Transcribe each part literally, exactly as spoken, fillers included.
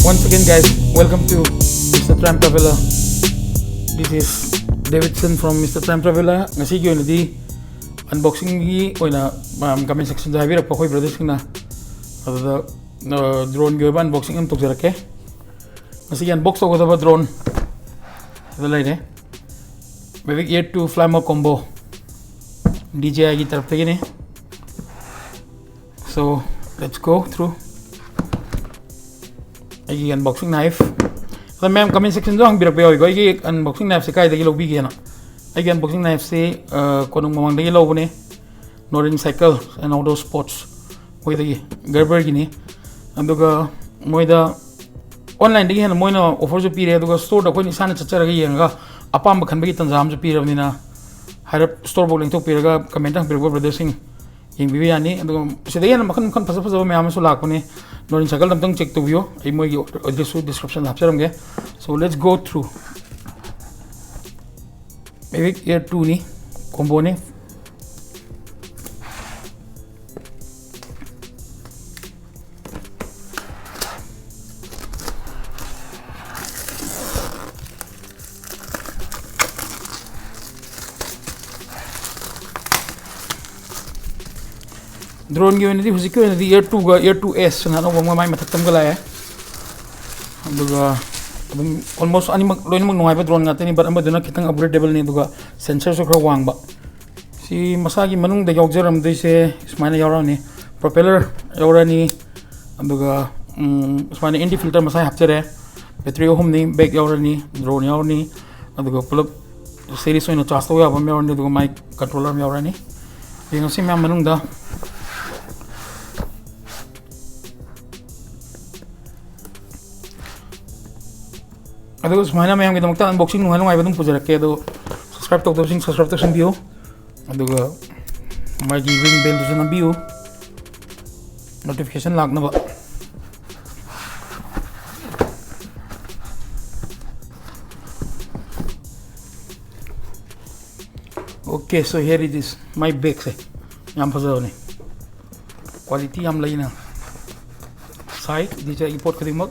Once again, guys, welcome to Mister Time Traveler. This is Davidson from Mister Time Traveler. ꯉꯁꯤꯒꯤ ꯑꯣꯏꯅꯗꯤ ꯑꯟꯕꯣꯛꯁꯤꯡꯒꯤ ꯑꯣꯏꯅ ꯃꯌꯥꯝ ꯀꯃꯦꯟ ꯁꯦꯛꯁꯟꯗ ꯍꯥꯏꯕꯤꯔꯛꯄ ꯑꯩꯈꯣꯏ ꯕ꯭ꯔꯗꯔꯁꯤꯡꯅ, ꯑꯗꯨꯗ ꯗ꯭ꯔꯣꯟꯒꯤ ꯑꯣꯏꯕ ꯑꯟꯕꯣꯛꯁꯤꯡ ꯑꯃ ꯇꯧꯖꯔꯛꯀꯦ꯫ ꯉꯁꯤꯒꯤ ꯑꯟꯕꯣꯛꯁ ꯇꯧꯒꯗꯕ ꯗ꯭ꯔꯣꯟ ꯑꯗꯨ ꯂꯩꯔꯦ꯫ Mavic Air two Flymo Combo, DJIꯒꯤ ꯇꯔꯞꯇꯒꯤꯅꯤ꯫ So, let's go through ꯑꯩꯒꯤ ꯑꯟꯕꯣꯛꯁꯤꯡ ꯅꯥꯏꯐ꯫ ꯑꯗ ꯃꯌꯥꯝ ꯀꯃꯦꯟ ꯁꯦꯛꯁꯟꯗ ꯍꯪꯕꯤꯔꯛꯄ ꯌꯥꯎꯏꯀꯣ, ꯑꯩꯒꯤ ꯑꯟꯕꯣꯛꯁꯤꯡ ꯅꯥꯏꯐꯁꯦ ꯀꯥꯏꯗꯒꯤ ꯂꯧꯕꯤꯒꯦꯅ꯫ ꯑꯩꯒꯤ ꯑꯟꯕꯣꯛꯁꯤꯡ ꯅꯥꯏꯐꯁꯤ, ꯑ, ꯀꯣꯅꯨꯡ ꯃꯃꯥꯡꯗꯒꯤ ꯂꯧꯕꯅꯦ, Norin Cycle and Outdoor Sports, ꯃꯣꯏꯗꯒꯤ, Gerberꯒꯤꯅꯤ꯫ ꯑꯗꯨꯒ ꯃꯣꯏꯗ ꯑꯣꯟꯂꯥꯏꯟꯗꯒꯤ ꯍꯦꯟꯅ ꯃꯣꯏꯅ ꯑꯣꯐꯔꯁꯨ ꯄꯤꯔꯦ, ꯑꯗꯨꯒ ꯁ꯭ꯇꯣꯔꯗ ꯑꯩꯈꯣꯏꯅ ꯏꯁꯥꯅ ꯆꯠꯆꯔꯒ ꯌꯦꯡꯉꯒ ꯑꯄꯥꯝꯕ ꯈꯟꯕꯒꯤ ꯇꯥꯟꯖꯥ ꯑꯃꯁꯨ ꯄꯤꯔꯕꯅꯤꯅ, ꯍꯥꯏꯔꯞ ꯁ꯭ꯇꯣꯔꯐꯥꯎ ꯂꯦꯡꯊꯣꯛꯄꯤꯔꯒ ꯀꯃꯦꯟꯇ ꯍꯪꯕꯤꯔꯛꯄ ꯕ꯭ꯔꯗꯔꯁꯤꯡ ꯌꯦꯡꯕꯤꯕ ꯌꯥꯅꯤ꯫ ꯑꯗꯨꯒ ꯁꯤꯗꯒꯤ ꯍꯦꯟꯅ ꯃꯈꯜ ꯃꯈꯜ ꯐꯖ ꯐꯖꯕ ꯃꯌꯥꯝ ꯑꯃꯁꯨ ꯂꯥꯛꯄꯅꯤ꯫ Norin Cycle ꯑꯝꯇꯪ ꯆꯦꯛ ꯇꯧꯕꯤꯌꯨ, ꯑꯩ ꯃꯣꯏꯒꯤ ꯑꯦꯗ꯭ꯔꯦꯁꯁꯨ ꯗꯤꯁꯀ꯭ꯔꯤꯞꯁꯟꯗ ꯍꯥꯞꯆꯔꯝꯒꯦ꯫ So, let's go through꯫ Mavic Air twoꯅꯤ, ꯀꯣꯝꯕꯣꯅꯤ꯫ ꯗ꯭ꯔꯣꯟꯒꯤ ꯑꯣꯏꯅꯗꯤ ꯍꯧꯖꯤꯛꯀꯤ ꯑꯣꯏꯅꯗꯤ Air twoꯒ Air two S ꯑꯅ ꯑꯅꯧꯕ ꯑꯃꯒ ꯃꯥꯏ ꯃꯊꯛꯇ ꯑꯃꯒ ꯂꯥꯛꯑꯦ꯫ ꯑꯗꯨꯒ ꯑꯗꯨꯝ almost ꯑꯅꯤꯃꯛ ꯂꯣꯏꯅꯃꯛ ꯅꯨꯡꯉꯥꯏꯕ ꯗ꯭ꯔꯣꯟ ꯉꯥꯛꯇꯅꯤ, but ꯑꯃꯗꯨꯅ ꯈꯤꯇꯪ ꯑꯞꯒ꯭ꯔꯦꯗꯦꯕꯜꯅꯤ, ꯑꯗꯨꯒ ꯁꯦꯟꯁꯔꯁꯨ ꯈꯔ ꯋꯥꯡꯕ꯫ ꯁꯤ ꯃꯁꯥꯒꯤ ꯃꯅꯨꯡꯗ ꯌꯥꯎꯖꯔꯝꯗꯣꯏꯁꯦ ꯁꯨꯃꯥꯏꯅ ꯌꯥꯎꯔꯛꯑꯅꯤ, ꯄ꯭ꯔꯣꯄꯦꯂꯔ ꯌꯥꯎꯔꯛꯑꯅꯤ, ꯑꯗꯨꯒ ꯎꯝ, ꯁꯨꯃꯥꯏꯅ ꯑꯦꯟꯇꯤ ꯐꯤꯜꯇꯔ ꯃꯁꯥꯏ ꯍꯥꯞꯆꯔꯦ, ꯕꯦꯇ꯭ꯔꯤ ꯑꯍꯨꯝꯅꯤ, ꯕꯦꯛ ꯌꯥꯎꯔꯅꯤ, ꯗ꯭ꯔꯣꯟ ꯌꯥꯎꯔꯅꯤ, ꯑꯗꯨꯒ ꯄꯨꯂꯞ ꯁꯦꯔꯤꯁ ꯑꯣꯏꯅ ꯆꯥꯔꯖ ꯇꯧꯕ ꯌꯥꯕ ꯑꯃ ꯌꯥꯎꯔꯅꯤ, ꯑꯗꯨꯒ ꯃꯥꯏ ꯀꯟꯇ꯭ꯔꯣꯂꯔ ꯑꯃ ꯌꯥꯎꯔꯅꯤ꯫ ꯌꯦꯡꯉꯁꯤ ꯃꯌꯥꯝ ꯃꯅꯨꯡꯗ꯫ ꯑꯗꯨꯒ ꯁꯨꯃꯥꯏꯅ ꯃꯌꯥꯝꯒꯤꯗꯃꯛꯇ ꯑꯟꯕꯣꯛꯁꯤꯡ ꯅꯨꯡꯉꯥꯏ ꯅꯨꯡꯉꯥꯏꯕ ꯑꯗꯨꯝ ꯄꯨꯖꯔꯛꯀꯦ꯫ ꯑꯗꯣ ꯁꯕꯁꯀ꯭ꯔꯥꯏꯕ ꯇꯧꯗꯕꯁꯤꯡ ꯁꯕꯁꯀ꯭ꯔꯥꯏꯕ ꯇꯧꯁꯤꯟꯕꯤꯌꯨ, ꯑꯗꯨꯒ ꯃꯥꯒꯤ ꯔꯤꯡ ꯕꯦꯜꯗꯨꯁꯨ ꯅꯝꯕꯤꯌꯨ, ꯅꯣꯇꯤꯐꯤꯀꯦꯁꯟ ꯂꯥꯛꯅꯕ꯫ Okay, so here it is, my bagꯁꯦ꯫ ꯌꯥꯝ ꯐꯖꯕꯅꯤ, ꯀ꯭ꯋꯥꯂꯤꯇꯤ ꯌꯥꯝ ꯂꯩꯅ ꯁꯥꯏ꯫ DJIꯒꯤ ꯄꯣꯠ ꯈꯨꯗꯤꯡꯃꯛ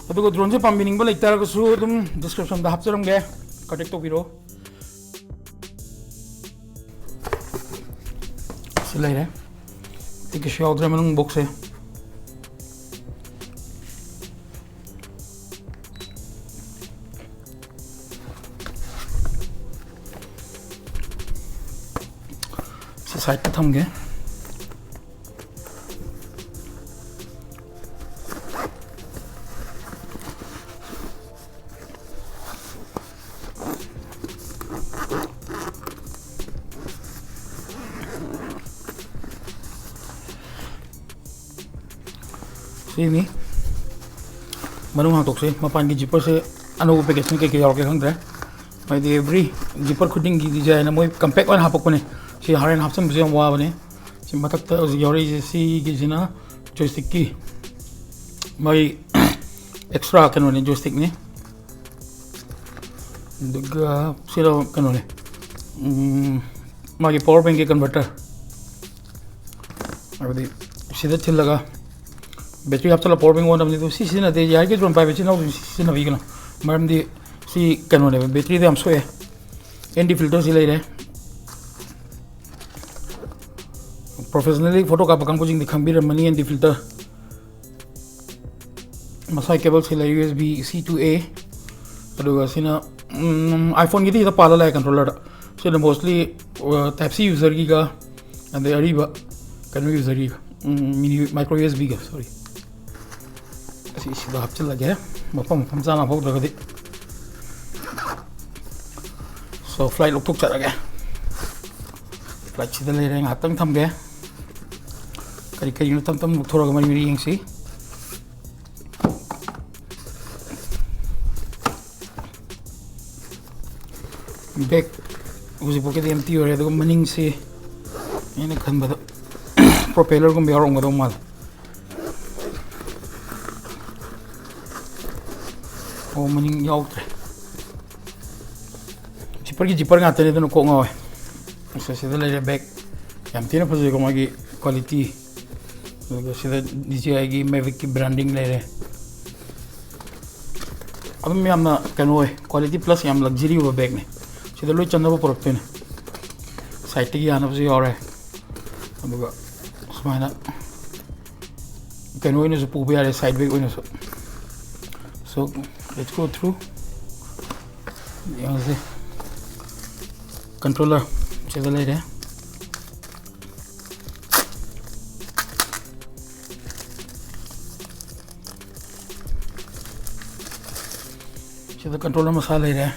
ꯑꯗꯨꯒ ꯗ꯭ꯔꯣꯟꯁꯦ ꯄꯥꯝꯕꯤꯅꯤꯡꯕ ꯂꯩꯇꯥꯔꯒꯁꯨ ꯑꯗꯨꯝ ꯗꯤꯁꯀ꯭ꯔꯤꯞꯁꯟꯗ ꯍꯥꯞꯆꯔꯝꯒꯦ, ꯀꯟꯇꯦꯛ ꯇꯧꯕꯤꯔꯣ꯫ ꯁꯤ ꯂꯩꯔꯦ, ꯑꯇꯩ ꯀꯩꯁꯨ ꯌꯥꯎꯗ꯭ꯔꯦ ꯃꯅꯨꯡ ꯕꯣꯛꯁꯁꯦ꯫ ꯁꯤ ꯁꯥꯏꯠꯇ ꯊꯝꯒꯦ꯫ ꯁꯤꯅꯤ꯫ ꯃꯅꯨꯡ ꯍꯥꯡꯇꯣꯛꯁꯤ꯫ ꯃꯄꯥꯟꯒꯤ ꯖꯤꯞꯄꯔꯁꯦ ꯑꯅꯧꯕ ꯄꯦꯀꯦꯖꯅꯤ, ꯀꯩꯀꯩ ꯌꯥꯎꯔꯛꯀꯦ ꯈꯪꯗ꯭ꯔꯦ꯫ ꯍꯥꯏꯗꯤ ꯑꯦꯕ꯭ꯔꯤ ꯖꯤꯞꯄꯔ ꯈꯨꯗꯤꯡꯒꯤ ꯗꯤꯖꯥꯏꯟ ꯃꯣꯏ ꯀꯝꯄꯦꯛ ꯑꯣꯏꯅ ꯍꯥꯄꯛꯄꯅꯦ꯫ ꯁꯤ ꯍꯣꯔꯦꯟ ꯍꯥꯞꯆꯤꯟꯕꯁꯨ ꯌꯥꯝ ꯋꯥꯕꯅꯦ꯫ ꯁꯤ ꯃꯊꯛꯇ ꯍꯧꯖꯤꯛ ꯌꯥꯎꯔꯛꯏꯁꯦ, ꯁꯤꯒꯤꯁꯤꯅ ꯖꯣꯏꯁꯇꯤꯛꯀꯤ ꯃꯥꯒꯤ ꯑꯦꯛꯁꯇ꯭ꯔꯥ ꯀꯩꯅꯣꯅꯤ, ꯖꯣꯏꯁꯇꯤꯛꯅꯤ꯫ ꯑꯗꯨꯒ ꯁꯤꯅ ꯀꯩꯅꯣꯅꯦ, ꯎꯝ, ꯃꯥꯒꯤ ꯄꯋꯥꯔ ꯕꯦꯡꯒꯤ ꯀꯟꯚꯔꯇꯔ꯫ ꯍꯥꯏꯕꯗꯤ ꯁꯤꯗ ꯊꯤꯜꯂꯒ ꯕꯦꯇ꯭ꯔꯤ ꯍꯥꯞꯆꯤꯜꯂꯒ ꯄꯋꯥꯔ ꯕꯦꯡ ꯑꯣꯟꯅꯕꯅꯤ꯫ ꯑꯗꯨ ꯁꯤ ꯁꯤꯖꯤꯟꯅꯗꯦ, ꯌꯥꯔꯤꯈꯩ ꯗ꯭ꯔꯣꯟ ꯄꯥꯏꯕ ꯏꯆꯤꯟ ꯏꯅꯥꯎꯁꯤꯡ ꯁꯤ ꯁꯤꯖꯤꯟꯅꯕꯤꯒꯅꯨ꯫ ꯃꯔꯝꯗꯤ ꯁꯤ ꯀꯩꯅꯣꯅꯦꯕ, ꯕꯦꯇ꯭ꯔꯤꯗ ꯌꯥꯝ ꯁꯣꯛꯑꯦ꯫ ꯑꯦꯟ ꯗꯤ ꯐꯤꯜꯇꯔꯁꯤ ꯂꯩꯔꯦ꯫ ꯄ꯭ꯔꯣꯐꯦꯁꯅꯦꯜꯂꯤ ꯐꯣꯇꯣ ꯀꯥꯞꯄ ꯀꯥꯡꯕꯨꯁꯤꯡꯗꯤ ꯈꯪꯕꯤꯔꯝꯃꯅꯤ ꯑꯦꯟ ꯗꯤ ꯐꯤꯜꯇꯔ꯫ ꯃꯁꯥꯏ ꯀꯦꯕꯜꯁꯤ ꯂꯩ, U S B C to A. ꯑꯗꯨꯒ ꯁꯤꯅ, ꯎꯝ, iPhone-ꯒꯤꯗꯤ ꯍꯦꯛꯇ ꯄꯥꯜꯂ ꯂꯥꯛꯑꯦ ꯀꯟꯇ꯭ꯔꯣꯂꯔꯗ꯫ ꯁꯤꯅ mostly, ꯑ, Type-C user-ꯒꯤꯒ, ꯑꯗꯩ ꯑꯔꯤꯕ ꯀꯩꯅꯣ user-ꯒꯤꯒ, ꯎꯝ, mini micro U S B-ꯒ, sorry꯫ ꯑꯁꯤ ꯁꯤꯗ ꯍꯥꯞꯆꯤꯜꯂꯒꯦ, ꯃꯐꯝ ꯃꯐꯝ ꯆꯥꯅ ꯍꯥꯞꯍꯧꯗ꯭ꯔꯒꯗꯤ꯫ So, flight ꯂꯧꯊꯣꯛꯆꯔꯒꯦ꯫ Flight-ꯁꯤꯗ ꯂꯩꯔꯦ, ꯉꯥꯏꯍꯥꯛꯇꯪ ꯊꯝꯒꯦ꯫ ꯀꯔꯤ ꯀꯔꯤꯅꯣ ꯇꯞ ꯇꯞꯅ ꯂꯧꯊꯣꯔꯒ ꯃꯔꯤ ꯃꯔꯤ ꯌꯦꯡꯁꯤ꯫ Back ꯍꯧꯖꯤꯛꯐꯥꯎꯒꯤꯗꯤ empty ꯑꯣꯏꯔꯦ꯫ ꯑꯗꯨꯒ ꯃꯅꯤꯡꯁꯤ ꯑꯩꯅ ꯈꯟꯕꯗ propeller-ꯒꯨꯝꯕ ꯌꯥꯎꯔꯝꯒꯗꯧ ꯃꯥꯜꯂꯦ꯫ ꯑꯣ, ꯃꯅꯤꯡ ꯌꯥꯎꯗ꯭ꯔꯦ꯫ Zipper-ꯒꯤ zipper ꯉꯥꯛꯇꯅꯦ, ꯑꯗꯨꯅ ꯀꯣꯛ ꯉꯥꯎꯋꯦ꯫ ꯑꯁ, ꯁꯤꯗ ꯂꯩꯔꯦ back꯫ ꯌꯥꯝ ꯊꯤꯅ ꯐꯖꯩꯀꯣ ꯃꯥꯒꯤ quality꯫ ꯑꯗꯨꯒ ꯁꯤꯗ D J I-ꯒꯤ Mavic-ꯀꯤ branding ꯂꯩꯔꯦ꯫ ꯑꯗꯨꯝ ꯌꯥꯝꯅ ꯀꯩꯅꯣ ꯑꯣꯏ, quality plus ꯌꯥꯝ luxury ꯑꯣꯏꯕ bagꯅꯦ꯫ ꯁꯤꯗ ꯂꯣꯏ ꯆꯟꯅꯕ ꯄꯨꯔꯛꯇꯣꯏꯅꯦ꯫ Sideꯇꯒꯤ ꯌꯥꯅꯕꯁꯨ ꯌꯥꯎꯔꯦ, ꯑꯗꯨꯒ ꯁꯨꯃꯥꯏꯅ ꯀꯩꯅꯣ ꯑꯣꯏꯅꯁꯨ ꯄꯨꯕ ꯌꯥꯔꯦ, side bag ꯑꯣꯏꯅꯁꯨ꯫ So let's go through꯫ ꯌꯦꯡꯉꯁꯤ꯫ Controller ꯁꯤꯗ ꯂꯩꯔꯦ꯫ ꯁꯤꯗ controller ꯃꯁꯥ ꯂꯩꯔꯦ,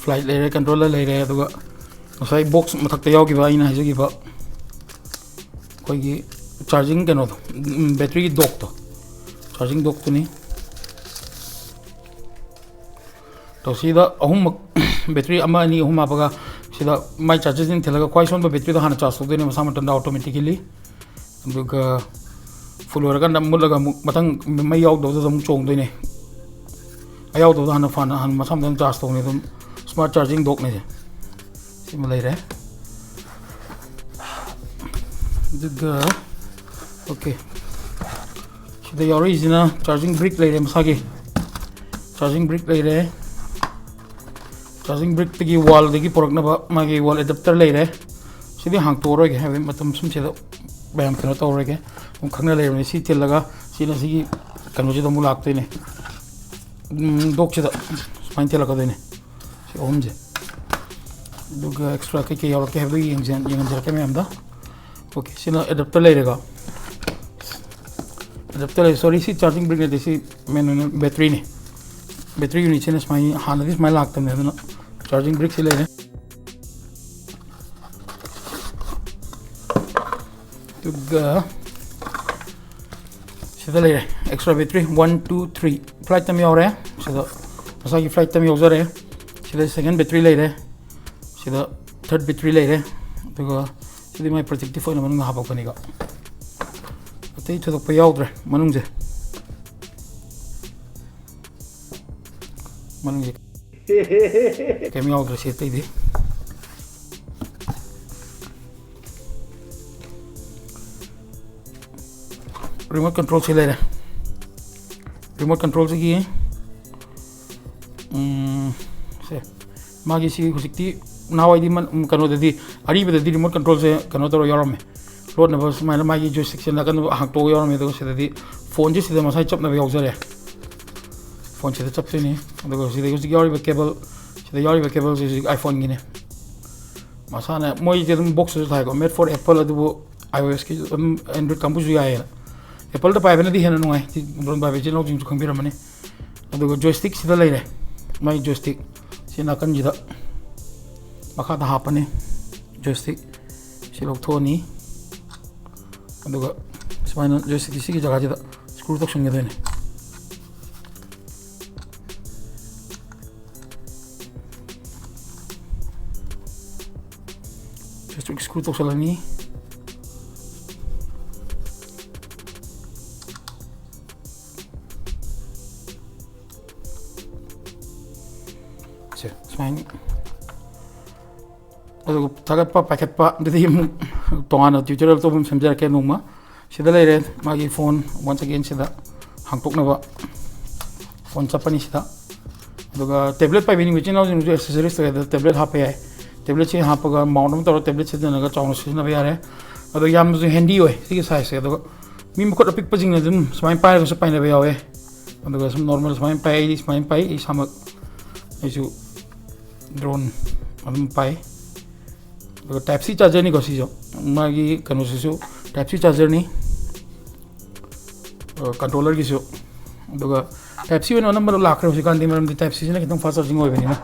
flight ꯂꯩꯔꯦ, controller ꯂꯩꯔꯦ, ꯑꯗꯨꯒ ꯉꯁꯥꯏ box ꯃꯊꯛꯇ ꯌꯥꯎꯈꯤꯕ ꯑꯩꯅ ꯍꯥꯏꯖꯈꯤꯕ ꯑꯩꯈꯣꯏꯒꯤ charging ꯀꯩꯅꯣꯗꯣ, ꯎꯝ, battery dockꯇꯣ, charging dockꯇꯨꯅꯤ꯫ ꯑꯗꯣ ꯁꯤꯗ ꯑꯍꯨꯝꯃꯛ battery ꯑꯃ, ꯑꯅꯤ, ꯑꯍꯨꯝ ꯍꯥꯞꯄꯒ ꯁꯤꯗ ꯃꯥꯏ chargerꯁꯤꯡ ꯊꯤꯜꯂꯒ ꯈ꯭ꯋꯥꯏ ꯁꯣꯟꯕ batteryꯗꯣ ꯍꯥꯟꯅ charge ꯇꯧꯗꯣꯏꯅꯦ ꯃꯁꯥ ꯃꯊꯟꯇ automatically꯫ ꯑꯗꯨꯒ full ꯑꯣꯏꯔꯀꯥꯟꯗ ꯃꯨꯠꯂꯒ ꯑꯃꯨꯛ ꯃꯊꯪ ꯃꯩ ꯌꯥꯎꯗꯕꯗꯨꯗ ꯑꯃꯨꯛ ꯆꯣꯡꯗꯣꯏꯅꯦ꯫ ꯑꯌꯥꯎꯗꯕꯗꯣ ꯍꯥꯟꯅ ꯐꯅ ꯍꯥꯟꯅ ꯃꯁꯥ ꯃꯊꯟꯇ charge ꯇꯧꯅꯤ꯫ ꯑꯗꯨꯝ smart charging dockꯅꯦ ꯁꯦ꯫ ꯁꯤꯃ ꯂꯩꯔꯦ꯫ ꯑꯗꯨꯒ okay, ꯁꯤꯗ ꯌꯥꯎꯔꯛꯏꯁꯤꯅ charging brick ꯂꯩꯔꯦ, ꯃꯁꯥꯒꯤ charging brick ꯂꯩꯔꯦ꯫ Charging brickꯇꯒꯤ wallꯗꯒꯤ ꯄꯨꯔꯛꯅꯕ ꯃꯥꯒꯤ wall adapter ꯂꯩꯔꯦ꯫ ꯁꯤꯗꯤ ꯍꯥꯡꯇꯣꯛꯑꯔꯣꯏꯒꯦ, ꯍꯥꯏꯕꯗꯤ ꯃꯇꯝ ꯁꯨꯝ ꯁꯤꯗ ꯃꯌꯥꯝ ꯀꯩꯅꯣ ꯇꯧꯔꯔꯣꯏꯒꯦ꯫ ꯑꯗꯨꯝ ꯈꯪꯅ ꯂꯩꯔꯕꯅꯤ꯫ ꯁꯤ ꯊꯤꯜꯂꯒ ꯁꯤꯅ ꯁꯤꯒꯤ ꯀꯩꯅꯣꯁꯤꯗ ꯑꯃꯨꯛ ꯂꯥꯛꯇꯣꯏꯅꯦ꯫ ꯎꯝ, dockꯁꯤꯗ ꯁꯨꯃꯥꯏꯅ ꯊꯤꯜꯂꯛꯀꯗꯣꯏꯅꯦ꯫ ꯁꯤ ꯑꯍꯨꯝꯁꯦ꯫ ꯑꯗꯨꯒ extra ꯀꯩꯀꯩ ꯌꯥꯎꯔꯛꯀꯦ ꯍꯥꯏꯕꯗꯨ ꯌꯦꯡꯖ-, ꯌꯦꯡꯍꯟꯖꯔꯛꯀꯦ ꯃꯌꯥꯝꯗ꯫ Okay, ꯁꯤꯅ adapter ꯂꯩꯔꯦꯀꯣ꯫ Adapter ꯂꯩꯔꯦ, sorry, ꯁꯤ charging brick ꯅꯠꯇꯦ, ꯁꯤ main ꯑꯣꯏꯅ batteryꯅꯤ꯫ Battery unitꯁꯤꯅ ꯁꯨꯃꯥꯏꯅ, ꯍꯥꯟꯅꯗꯤ ꯁꯨꯃꯥꯏꯅ ꯂꯥꯛꯇꯕꯅꯦ, ꯑꯗꯨꯅ charging brickꯁꯤ ꯂꯩꯔꯦ꯫ ꯑꯗꯨꯒ ꯁꯤꯗ ꯂꯩꯔꯦ extra battery, one, two, three, flight time ꯌꯥꯎꯔꯦ꯫ ꯁꯤꯗ ꯃꯁꯥꯒꯤ flight time ꯌꯥꯎꯖꯔꯦ꯫ ꯁꯤꯗ second battery ꯂꯩꯔꯦ꯫ ꯁꯤꯗ third battery ꯂꯩꯔꯦ꯫ ꯑꯗꯨꯒ ꯁꯤꯗꯤ ꯃꯥꯏ protective ꯑꯣꯏꯅ ꯃꯅꯨꯡꯗ ꯍꯥꯄꯛꯄꯅꯤꯀꯣ꯫ ꯑꯇꯩ ꯊꯣꯏꯗꯣꯛꯄ ꯌꯥꯎꯗ꯭ꯔꯦ ꯃꯅꯨꯡꯁꯦ꯫ ꯃꯅꯨꯡꯁꯦ ꯀꯩꯝ ꯌꯥꯎꯗ꯭ꯔꯦ ꯁꯤ ꯑꯇꯩꯗꯤ꯫ Remote controlꯁꯤ ꯂꯩꯔꯦ꯫ Remote controlꯁꯤꯒꯤ, ꯎꯝ, ꯁꯦ, ꯃꯥꯒꯤ ꯁꯤ ꯍꯧꯖꯤꯛꯇꯤ, ꯅꯍꯥꯟꯋꯥꯏꯗꯤ ꯃꯟ-, ꯎꯝ, ꯀꯩꯅꯣꯗꯗꯤ, ꯑꯔꯤꯕꯗꯗꯤ remote controlꯁꯦ ꯀꯩꯅꯣ ꯇꯧꯔ ꯌꯥꯎꯔꯝꯃꯦ, ꯂꯣꯠꯅꯕ ꯁꯨꯃꯥꯏꯅ ꯃꯥꯒꯤ joystickꯁꯦ ꯅꯥꯀꯟꯗ ꯍꯥꯡꯇꯣꯛꯑꯒ ꯌꯥꯎꯔꯝꯃꯦ꯫ ꯑꯗꯨꯒ ꯁꯤꯗꯗꯤ phoneꯁꯦ ꯁꯤꯗ ꯃꯁꯥꯏ ꯆꯞꯅꯕ ꯌꯥꯎꯖꯔꯦ, phone ꯁꯤꯗ ꯆꯞꯇꯣꯏꯅꯤ꯫ ꯑꯗꯨꯒ ꯁꯤꯗ ꯍꯧꯖꯤꯛ ꯌꯥꯎꯔꯤꯕ cable, ꯁꯤꯗ ꯌꯥꯎꯔꯤꯕ cableꯁꯦ ꯍꯧꯖꯤꯛ iPhoneꯒꯤꯅꯦ꯫ ꯃꯁꯥꯅ ꯃꯣꯏꯁꯦ ꯑꯗꯨꯝ boxꯇꯁꯨ ꯊꯥꯏꯀꯣ, made for Apple, ꯑꯗꯨꯕꯨ iOSꯀꯤ ꯑꯗꯨꯝ, Android ꯀꯥꯡꯕꯨꯁꯨ ꯌꯥꯏꯌꯦꯅ꯫ Appleꯗ ꯄꯥꯏꯕꯅꯗꯤ ꯍꯦꯟꯅ ꯅꯨꯡꯉꯥꯏ, ꯁꯤ ꯗ꯭ꯔꯣꯟ ꯄꯥꯏꯕ ꯏꯆꯤꯜ ꯏꯅꯥꯎꯁꯤꯡꯁꯨ ꯈꯪꯕꯤꯔꯝꯃꯅꯤ꯫ ꯑꯗꯨꯒ joystickꯁꯤꯗ ꯂꯩꯔꯦ, ꯃꯥꯒꯤ joystick ꯁꯤ ꯅꯥꯀꯟꯁꯤꯗ ꯃꯈꯥꯗ ꯍꯥꯞꯄꯅꯤ꯫ Joystick ꯁꯤ ꯂꯧꯊꯣꯛꯑꯅꯤ, ꯑꯗꯨꯒ ꯁꯨꯃꯥꯏꯅ joystick ꯁꯤꯒꯤ ꯖꯒꯥꯁꯤꯗ screw ꯇꯧꯁꯟꯒꯗꯣꯏꯅꯤ꯫ Joystick screw ꯇꯧꯁꯜꯂꯅꯤ꯫ ꯁꯦ, ꯁꯨꯃꯥꯏꯅ꯫ ꯑꯗꯨꯒ ꯊꯥꯒꯠꯄ ꯄꯥꯏꯈꯠꯄ ꯑꯗꯨꯗꯤ ꯑꯃꯨꯛ ꯇꯣꯉꯥꯟꯅ tutorial ꯑꯇꯣꯞꯄ ꯑꯃ ꯁꯦꯝꯖꯔꯛꯀꯦ ꯅꯣꯡꯃ꯫ ꯁꯤꯗ ꯂꯩꯔꯦ ꯃꯥꯒꯤ phone, once again ꯁꯤꯗ ꯍꯥꯡꯇꯣꯛꯅꯕ phone ꯆꯠꯄꯅꯤ ꯁꯤꯗ꯫ ꯑꯗꯨꯒ tablet ꯄꯥꯏꯕꯤꯅꯤꯡꯕ ꯏꯆꯤꯟ ꯏꯅꯥꯎꯁꯤꯡꯁꯨ accessories ꯇꯧꯋꯦ, ꯑꯗ tablet ꯍꯥꯞꯄ ꯌꯥꯏ꯫ Tabletꯁꯤ ꯍꯥꯞꯄꯒ mount ꯑꯃ ꯇꯧꯔꯒ tablet ꯁꯤꯖꯤꯟꯅꯔꯒ ꯆꯥꯎꯅ ꯁꯤꯖꯤꯟꯅꯕ ꯌꯥꯔꯦ꯫ ꯑꯗꯣ ꯌꯥꯝꯅꯁꯨ handy ꯑꯣꯏ ꯁꯤꯒꯤ sizeꯁꯦ꯫ ꯑꯗꯨꯒ ꯃꯤ ꯃꯈꯨꯠ ꯑꯄꯤꯛꯄꯁꯤꯡꯅ ꯑꯗꯨꯝ ꯁꯨꯃꯥꯏꯅ ꯄꯥꯏꯔꯒꯁꯨ ꯄꯥꯏꯅꯕ ꯌꯥꯎꯋꯦ꯫ ꯑꯗꯨꯒ ꯁꯨꯝ normal ꯁꯨꯃꯥꯏꯅ ꯄꯥꯏ, ꯑꯩꯗꯤ ꯁꯨꯃꯥꯏꯅ ꯄꯥꯏ, ꯑꯩ ꯏꯁꯥꯃꯛ, ꯑꯩꯁꯨ drone ꯑꯗꯨꯝ ꯄꯥꯏ꯫ ꯑꯗꯨꯒ type C chargerꯅꯤꯀꯣ ꯁꯤꯁꯨ, ꯃꯥꯒꯤ ꯀꯩꯅꯣꯁꯤꯁꯨ type C chargerꯅꯤ, controllerꯒꯤꯁꯨ꯫ ꯑꯗꯨꯒ type C ꯑꯣꯏꯅ ꯑꯅꯝꯕꯅ ꯂꯥꯛꯈ꯭ꯔꯦ ꯍꯧꯖꯤꯛꯀꯥꯟꯗꯤ, ꯃꯔꯝꯗꯤ type Cꯁꯤꯅ ꯈꯤꯇꯪ fast charging ꯑꯣꯏꯕꯅꯤꯅ꯫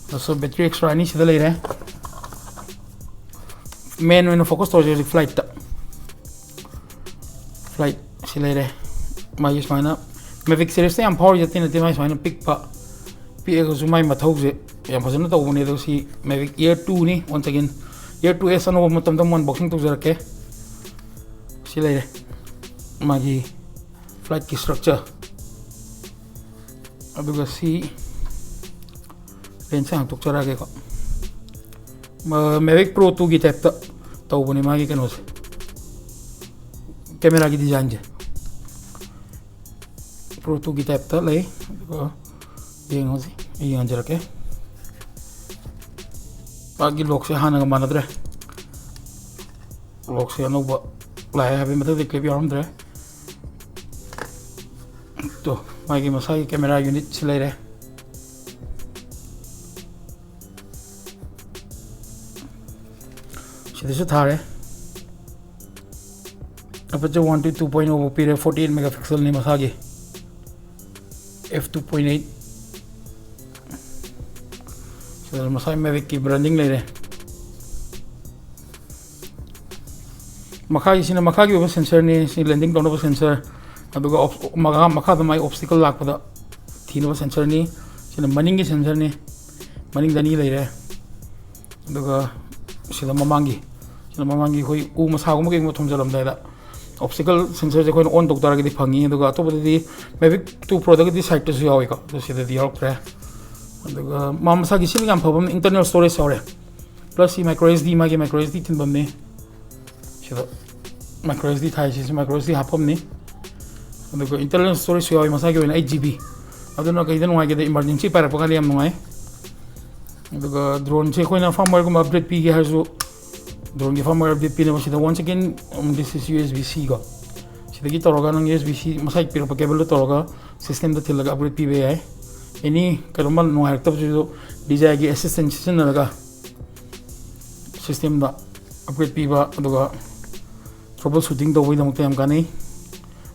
ꯑꯗꯨꯁꯨ battery extra ꯑꯅꯤ ꯁꯤꯗ ꯂꯩꯔꯦ꯫ Main ꯑꯣꯏꯅ focus ꯇꯧꯔꯁꯦ ꯍꯧꯖꯤꯛ flightꯇ꯫ Flight ꯁꯤ ꯂꯩꯔꯦ꯫ ꯃꯥꯒꯤ ꯁꯨꯃꯥꯏꯅ Mavic seriesꯇ ꯌꯥꯝ ꯐꯥꯎꯔꯤꯁꯦ ꯑꯇꯩ ꯅꯠꯇꯦ, ꯃꯥꯒꯤ ꯁꯨꯃꯥꯏꯅ ꯄꯤꯛꯄ, ꯄꯤꯛꯑꯒꯁꯨ ꯃꯥꯒꯤ ꯃꯊꯧꯁꯦ ꯌꯥꯝ ꯐꯖꯅ ꯇꯧꯕꯅꯦ꯫ ꯑꯗꯣ ꯁꯤ Mavic Air twoꯅꯤ, once again Air two S ꯑꯅꯧꯕ ꯃꯇꯝꯗ ꯑꯃꯨꯛ unboxing ꯇꯧꯖꯔꯛꯀꯦ꯫ ꯁꯤ ꯂꯩꯔꯦ ꯃꯥꯒꯤ flightꯀꯤ structure꯫ ꯑꯗꯨꯒ ꯁꯤ lensꯁꯦ ꯍꯥꯡꯇꯣꯛꯆꯔꯛꯑꯒꯦꯀꯣ꯫ ꯃ-, Mavic Pro twoꯒꯤ typeꯇ ꯇꯧꯕꯅꯦ ꯃꯥꯒꯤ ꯀꯩꯅꯣꯁꯦ, cameraꯒꯤ designꯁꯦ꯫ ꯄ꯭ꯔꯣ ꯇꯨꯒꯤ ꯇꯥꯏꯞꯇ ꯂꯩ꯫ ꯑꯗꯨꯒ ꯌꯦꯡꯉꯁꯤ, ꯑꯩ ꯌꯦꯡꯍꯟꯖꯔꯛꯀꯦ꯫ ꯃꯥꯒꯤ ꯂꯣꯛꯁꯦ ꯍꯥꯟꯅꯒ ꯃꯥꯟꯅꯗ꯭ꯔꯦ꯫ ꯂꯣꯛꯁꯦ ꯑꯅꯧꯕ ꯂꯥꯛꯑꯦ ꯍꯥꯏꯕꯒꯤ ꯃꯊꯛꯇ ꯀ꯭ꯂꯤꯞ ꯌꯥꯎꯔꯝꯗ꯭ꯔꯦ꯫ ꯇꯣ, ꯃꯥꯒꯤ ꯃꯁꯥꯒꯤ ꯀꯦꯃꯦꯔꯥ ꯌꯨꯅꯤꯠꯁꯤ ꯂꯩꯔꯦ꯫ ꯁꯤꯗꯁꯨ ꯊꯥꯔꯦ꯫ Aperture one to two point oh ꯐꯥꯎ ꯄꯤꯔꯦ, forty eight megapixel ꯅꯤ ꯃꯁꯥꯒꯤ꯫ F two point eight꯫ ꯁꯤꯗ ꯃꯁꯥꯒꯤ Mavicꯀꯤ branding ꯂꯩꯔꯦ꯫ ꯃꯈꯥꯒꯤꯁꯤꯅ ꯃꯈꯥꯒꯤ ꯑꯣꯏꯕ sensorꯅꯤ꯫ ꯁꯤ landing ꯇꯧꯅꯕ sensor꯫ ꯑꯗꯨꯒ ꯑꯣꯞ-, ꯃꯈꯥ, ꯃꯈꯥꯗ ꯃꯥꯏ obstacle ꯂꯥꯛꯄꯗ ꯊꯤꯅꯕ sensorꯅꯤ꯫ ꯁꯤꯅ ꯃꯅꯤꯡꯒꯤ sensorꯅꯤ꯫ ꯃꯅꯤꯡꯗ ꯑꯅꯤ ꯂꯩꯔꯦ꯫ ꯑꯗꯨꯒ ꯁꯤꯗ ꯃꯃꯥꯡꯒꯤ, ꯁꯤꯗ ꯃꯃꯥꯡꯒꯤ ꯑꯩꯈꯣꯏ ꯎ ꯃꯁꯥꯒꯨꯝꯕ ꯀꯩꯒꯨꯝꯕ ꯊꯣꯝꯖꯤꯜꯂꯝꯗꯥꯏꯗ obstacle sensorꯁꯦ ꯑꯩꯈꯣꯏꯅ on ꯇꯧ ꯇꯥꯔꯒꯗꯤ ꯐꯪꯉꯤ꯫ ꯑꯗꯨꯒ ꯑꯇꯣꯞꯄꯗꯗꯤ Mavic two Proꯗꯒꯗꯤ sideꯇꯁꯨ ꯌꯥꯎꯏꯀꯣ, ꯑꯗꯣ ꯁꯤꯗꯗꯤ ꯌꯥꯎꯔꯛꯇ꯭ꯔꯦ꯫ ꯑꯗꯨꯒ ꯃꯥ ꯃꯁꯥꯒꯤ ꯁꯤꯅ ꯌꯥꯝ ꯐꯕ ꯑꯃꯅ internal storage ꯌꯥꯎꯔꯦ꯫ Plus ꯁꯤ micro SD, ꯃꯥꯒꯤ micro SD ꯊꯤꯟꯐꯝꯅꯤ꯫ ꯁꯤꯗ micro SD ꯊꯥꯏ, ꯁꯤꯁꯨ micro SD ꯍꯥꯞꯐꯝꯅꯤ꯫ ꯑꯗꯨꯒ internal storageꯁꯨ ꯌꯥꯎꯏ, ꯃꯁꯥꯒꯤ ꯑꯣꯏꯅ eight GB꯫ ꯑꯗꯨꯅ ꯀꯩꯗ ꯅꯨꯡꯉꯥꯏꯒꯦꯗ, emergency ꯄꯥꯏꯔꯛꯄ ꯀꯥꯟꯗ ꯌꯥꯝ ꯅꯨꯡꯉꯥꯏ꯫ ꯑꯗꯨꯒ droneꯁꯦ ꯑꯩꯈꯣꯏꯅ firmwareꯒꯨꯝꯕ update ꯄꯤꯒꯦ ꯍꯥꯏꯔꯁꯨ, droneꯒꯤ firmware update ꯄꯤꯅꯕ ꯁꯤꯗ once again, um, this is USB-C ꯀꯣ꯫ ꯁꯤꯗꯒꯤ ꯇꯧꯔꯒ ꯅꯪ USB-C ꯃꯁꯥꯒꯤ ꯄꯤꯔꯛꯄ cableꯗꯣ ꯇꯧꯔꯒ systemꯗ ꯊꯤꯜꯂꯒ upgrade ꯄꯤꯕ ꯌꯥꯏ꯫ Any ꯀꯩꯅꯣꯝꯃ ꯅꯨꯡꯉꯥꯏꯔꯛꯇꯕꯁꯤꯁꯨ DJIꯒꯤ assistant ꯁꯤꯖꯤꯟꯅꯔꯒ systemꯗ upgrade ꯄꯤꯕ, ꯑꯗꯨꯒ trouble shooting ꯇꯧꯕꯒꯤꯗꯃꯛꯇ ꯌꯥꯝ ꯀꯥꯟꯅꯩ꯫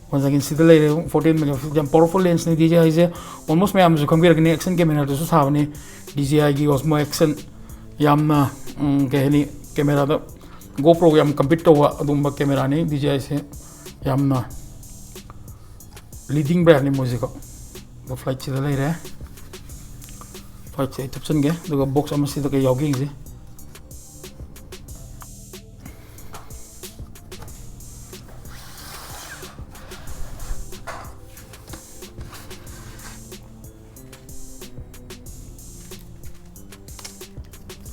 Once again, ꯁꯤꯗ ꯂꯩꯔꯦ, forty eight megapixel, ꯌꯥꯝ powerful lensꯅꯤ꯫ DJIꯁꯦ almost ꯃꯌꯥꯝꯅꯁꯨ ꯈꯪꯕꯤꯔꯒꯅꯤ, action cameraꯗꯁꯨ ꯁꯥꯕꯅꯤ꯫ DJIꯒꯤ Osmo Action ꯌꯥꯝꯅ, ꯎꯝ, ꯀꯩ ꯍꯥꯏꯅꯤ, cameraꯗ GoProꯒ ꯌꯥꯝ compete ꯇꯧꯕ ꯑꯗꯨꯒꯨꯝꯕ cameraꯅꯤ꯫ DJIꯁꯦ ꯌꯥꯝꯅ leading brandꯅꯤ ꯃꯣꯏꯁꯦꯀꯣ꯫ ꯑꯗꯣ flightꯁꯤꯗ ꯂꯩꯔꯦ꯫ Flightꯁꯦ ꯑꯩ ꯊꯨꯞꯆꯟꯒꯦ, ꯑꯗꯨꯒ box ꯑꯃꯁꯤꯗ ꯀꯩ ꯌꯥꯎꯒꯦ ꯌꯦꯡꯁꯤ꯫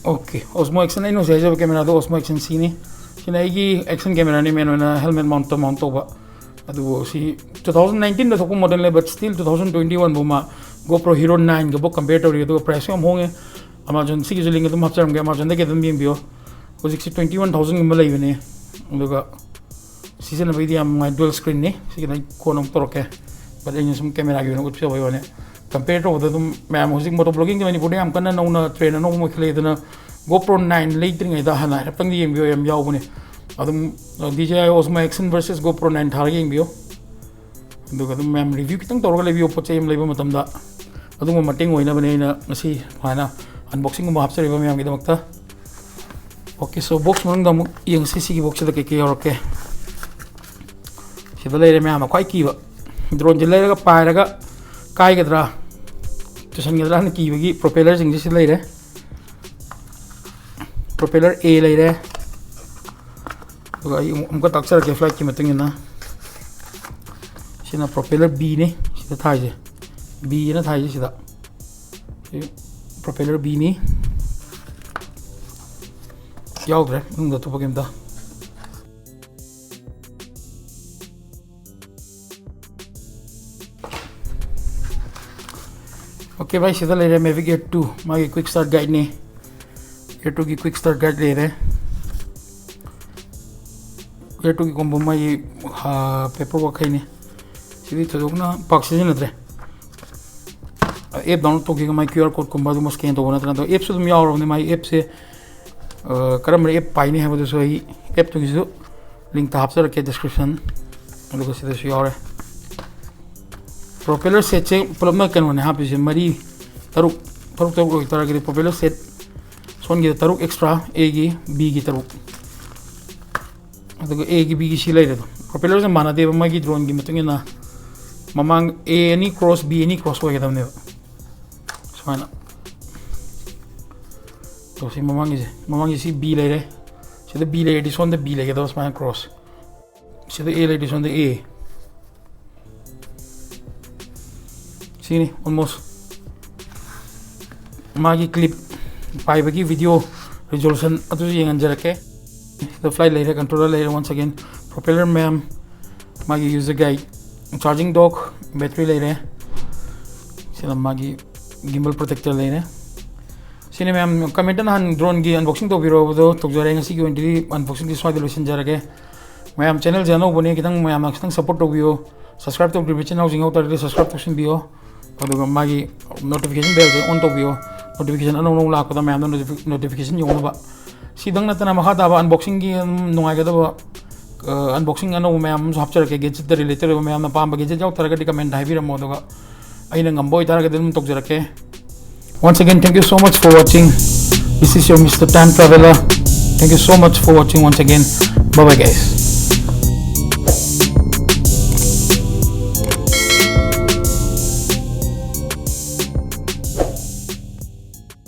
Okay, Osmo Action, ꯑꯩꯅ ꯍꯧꯖꯤꯛ ꯍꯥꯏꯖꯕ cameraꯗꯣ Osmo Action Cꯅꯤ꯫ ꯁꯤꯅ ꯑꯩꯒꯤ action cameraꯅꯤ, main ꯑꯣꯏꯅ helmet mountꯇ mount ꯇꯧꯕ꯫ ꯑꯗꯨꯕꯨ ꯁꯤ two thousand nineteenꯗ ꯊꯣꯛꯄ ꯃꯣꯗꯦꯜꯅꯦ, but still two thousand twenty one ꯐꯥꯎ ꯃꯥ GoPro Hero nineꯒꯕꯨ compare ꯇꯧꯔꯤ꯫ ꯑꯗꯨꯒ priceꯁꯨ ꯌꯥꯝ ꯍꯣꯡꯉꯦ꯫ Amazon, ꯁꯤꯒꯤꯁꯨ link ꯑꯗꯨꯝ ꯍꯥꯞꯆꯔꯝꯒꯦ, Amazonꯗꯒꯤ ꯑꯗꯨꯝ ꯌꯦꯡꯕꯤꯌꯣ꯫ ꯍꯧꯖꯤꯛꯁꯤ twenty one thousandꯒꯨꯝꯕ ꯂꯩꯕꯅꯦ꯫ ꯑꯗꯨꯒ ꯁꯤꯖꯤꯟꯅꯕꯒꯤꯗꯤ ꯌꯥꯝ ꯅꯨꯡꯉꯥꯏ, dual screenꯅꯤ꯫ ꯁꯤꯒꯤ ꯅꯪ ꯀꯣꯟꯅ ꯑꯃꯨꯛ ꯇꯧꯔꯛꯀꯦ, but ꯑꯩꯅ ꯁꯨꯝ cameraꯒꯤ ꯑꯣꯏꯅ ꯎꯠꯆꯕꯒꯤ ꯋꯥꯅꯦ꯫ Compare ꯇꯧꯕꯗ ꯑꯗꯨꯝ ꯃꯌꯥꯝ ꯍꯧꯖꯤꯛ motovloggingꯁꯦ ꯃꯅꯤꯄꯨꯔꯗ ꯌꯥꯝ ꯀꯟꯅ ꯅꯧꯅ trend ꯑꯅꯧꯕ ꯑꯃ ꯑꯣꯏꯈꯠꯂꯛꯑꯦ꯫ ꯑꯗꯨꯅ GoPro nine ꯂꯩꯗ꯭ꯔꯤꯉꯩꯗ ꯍꯥꯟꯅ ꯍꯥꯏꯔꯞꯇꯪꯗꯤ ꯌꯦꯡꯕꯤꯌꯣ, ꯌꯥꯝ ꯌꯥꯎꯕꯅꯦ꯫ ꯑꯗꯨꯝ DJI Osmo Action versus GoPro nine ꯊꯥꯔꯒ ꯌꯦꯡꯕꯤꯌꯣ꯫ ꯑꯗꯨꯒ ꯑꯗꯨꯝ ꯃꯌꯥꯝ review ꯈꯤꯇꯪ ꯇꯧꯔꯒ ꯂꯩꯕꯤꯌꯣ, ꯄꯣꯠ ꯆꯩ ꯑꯃ ꯂꯩꯕ ꯃꯇꯝꯗ꯫ ꯑꯗꯨꯒꯨꯝꯕ ꯃꯇꯦꯡ ꯑꯣꯏꯅꯕꯅꯦ ꯑꯩꯅ ꯉꯁꯤ ꯁꯨꯃꯥꯏꯅ unboxingꯒꯨꯝꯕ ꯍꯥꯞꯆꯔꯤꯕ ꯃꯌꯥꯝꯒꯤꯗꯃꯛꯇ꯫ Okay, so box ꯃꯅꯨꯡꯗ ꯑꯃꯨꯛ ꯌꯦꯡꯁꯤ, ꯁꯤꯒꯤ boxꯁꯤꯗ ꯀꯩꯀꯩ ꯌꯥꯎꯔꯛꯀꯦ꯫ ꯁꯤꯗ ꯂꯩꯔꯦ ꯃꯌꯥꯝꯅ ꯈ꯭ꯋꯥꯏ ꯀꯤꯕ, droneꯁꯦ ꯂꯩꯔꯒ ꯄꯥꯏꯔꯒ ꯀꯥꯏꯒꯗ꯭ꯔꯥ, ꯇꯨꯁꯟꯒꯗ꯭ꯔꯥ ꯍꯥꯏꯅ ꯀꯤꯕꯒꯤ propellerꯁꯤꯡꯁꯦ ꯁꯤ ꯂꯩꯔꯦ꯫ Propeller A ꯂꯩꯔꯦ꯫ ꯑꯗꯨꯒ ꯑꯩ ꯑꯃꯨꯛ-, ꯑꯃꯨꯛꯀ ꯇꯥꯛꯆꯔꯛꯀꯦ flightꯀꯤ ꯃꯇꯨꯡ ꯏꯟꯅ꯫ ꯁꯤꯅ propeller Bꯅꯤ, ꯁꯤꯗ ꯊꯥꯏꯁꯦ꯫ Bꯅ ꯊꯥꯏꯁꯦ ꯁꯤꯗ꯫ ꯁꯤ propeller Bꯅꯤ꯫ ꯌꯥꯎꯗ꯭ꯔꯦ ꯃꯅꯨꯡꯗ ꯑꯇꯣꯞꯄ ꯀꯩꯝꯇ꯫ Okay ꯚꯥꯏ, ꯁꯤꯗ ꯂꯩꯔꯦ Mavic Air two, ꯃꯥꯒꯤ quick start guideꯅꯤ꯫ Air twoꯒꯤ quick start guide ꯂꯩꯔꯦ꯫ Air twoꯒꯤ ꯀꯣꯝꯕꯣ ꯃꯥꯒꯤ, ꯍꯥ, paperwork ꯍꯩꯅꯤ꯫ ꯁꯤꯗꯤ ꯊꯣꯏꯗꯣꯛꯅ ꯄꯥꯛ ꯁꯤꯖꯤꯟꯅꯗ꯭ꯔꯦ꯫ App download ꯇꯧꯈꯤꯒ ꯃꯥꯒꯤ QR codeꯀꯨꯝꯕ ꯑꯗꯨꯝꯕ scan ꯇꯧꯕ ꯅꯠꯇꯅ, ꯑꯗꯣ appꯁꯨ ꯑꯗꯨꯝ ꯌꯥꯎꯔꯕꯅꯤ꯫ ꯃꯥꯒꯤ appꯁꯦ, ꯑ, ꯀꯔꯝꯕ app ꯄꯥꯏꯅꯤ ꯍꯥꯏꯕꯗꯨꯁꯨ ꯑꯩ appꯇꯨꯒꯤꯁꯨ linkꯇ ꯍꯥꯞꯆꯔꯛꯀꯦ description꯫ ꯑꯗꯨꯒ ꯁꯤꯗꯁꯨ ꯌꯥꯎꯔꯦ꯫ Propeller setꯁꯦ ꯄꯨꯂꯞꯅ ꯀꯩꯅꯣꯅꯦ ꯍꯥꯞꯄꯤꯁꯦ, ꯃꯔꯤ, ꯇꯔꯨꯛ, ꯇꯔꯨꯛ, ꯇꯔꯨꯛ ꯑꯣꯏꯇꯥꯔꯒꯗꯤ propeller set ꯁꯣꯟꯒꯤꯗ ꯇꯔꯨꯛ extra, Aꯒꯤ, Bꯒꯤ ꯇꯔꯨꯛ꯫ ꯑꯗꯨꯒ Aꯒꯤ, Bꯒꯤ ꯁꯤ ꯂꯩꯔꯦ ꯑꯗꯣ꯫ Propellerꯁꯦ ꯃꯥꯟꯅꯗꯦꯕ, ꯃꯥꯒꯤ droneꯒꯤ ꯃꯇꯨꯡ ꯏꯟꯅ꯫ ꯃꯃꯥꯡ A ꯑꯅꯤ cross, B ꯑꯅꯤ cross ꯑꯣꯏꯒꯗꯕꯅꯦꯕ꯫ ꯁꯨꯃꯥꯏꯅ꯫ ꯇꯧꯁꯤ ꯃꯃꯥꯡꯒꯤꯁꯦ꯫ ꯃꯃꯥꯡꯒꯤ ꯁꯤ B ꯂꯩꯔꯦ꯫ ꯁꯤꯗ B ꯂꯩꯔꯗꯤ ꯁꯣꯝꯗ B ꯂꯩꯒꯗꯕ, ꯁꯨꯃꯥꯏꯅ cross꯫ ꯁꯤꯗ A ꯂꯩꯔꯗꯤ ꯁꯣꯝꯗ A꯫ ꯁꯤꯅꯤ almost꯫ ꯃꯥꯒꯤ clip ꯄꯥꯏꯕꯒꯤ video resolution ꯑꯗꯨꯁꯨ ꯌꯦꯡꯍꯟꯖꯔꯛꯀꯦ꯫ ꯁꯤꯗ flight ꯂꯩꯔꯦ, controller ꯂꯩꯔꯦ, once again propeller ꯃꯌꯥꯝ, ꯃꯥꯒꯤ user guide, charging dock, battery ꯂꯩꯔꯦ꯫ ꯁꯤꯅ ꯃꯥꯒꯤ gimbal protector ꯂꯩꯔꯦ꯫ ꯁꯤꯅꯤ ꯃꯌꯥꯝ, comment ꯅꯍꯥꯟ drone ꯒꯤ unboxing ꯇꯧꯕꯤꯔꯣ ꯍꯥꯏꯕꯗꯣ ꯇꯧꯖꯔꯦ꯫ ꯉꯁꯤꯒꯤ ꯑꯣꯏꯅꯗꯤ unboxing ꯁꯤ ꯁ꯭ꯋꯥꯏꯗ ꯂꯣꯏꯁꯤꯟꯖꯔꯒꯦ꯫ ꯃꯌꯥꯝ channel ꯁꯦ ꯑꯅꯧꯕꯅꯤ, ꯈꯤꯇꯪ ꯃꯌꯥꯝꯅ ꯈꯤꯇꯪ support ꯇꯧꯕꯤꯌꯣ꯫ Subscribe ꯇꯧꯗ꯭ꯔꯤꯕ ꯏꯆꯤꯟ ꯏꯅꯥꯎꯁꯤꯡ ꯌꯥꯎ ꯇꯥꯔꯒꯗꯤ subscribe ꯇꯧꯁꯤꯟꯕꯤꯌꯣ꯫ ꯑꯗꯨꯒ ꯃꯥꯒꯤ notification bell ꯁꯦ on ꯇꯧꯕꯤꯌꯣ꯫ Notification ꯑꯅꯧ ꯑꯅꯧ ꯂꯥꯛꯄꯗ ꯃꯌꯥꯝꯗ notifi- notification ꯌꯧꯅꯕ꯫ ꯁꯤꯗꯪ ꯅꯠꯇꯅ ꯃꯈꯥ ꯇꯥꯕ unboxing ꯒꯤ ꯑꯗꯨꯝ ꯅꯨꯡꯉꯥꯏꯒꯗꯕ, ꯑ, unboxing ꯑꯅꯧꯕ ꯃꯌꯥꯝ ꯑꯃꯁꯨ ꯍꯥꯞꯆꯔꯛꯀꯦ꯫ Gadget ꯇ related ꯑꯣꯏꯕ ꯃꯌꯥꯝꯅ ꯄꯥꯝꯕ gadget ꯌꯥꯎ ꯇꯥꯔꯒꯗꯤ comment ꯍꯥꯏꯕꯤꯔꯝꯃꯣ, ꯑꯗꯨꯒ ꯑꯩꯅ ꯉꯝꯕ ꯑꯣꯏꯇꯥꯔꯒꯗꯤ ꯑꯗꯨꯝ ꯇꯧꯖꯔꯛꯀꯦ꯫ Once again, thank you so much for watching. This is your Mister Time Traveler. Thank you so much for watching once again. Bye bye, guys.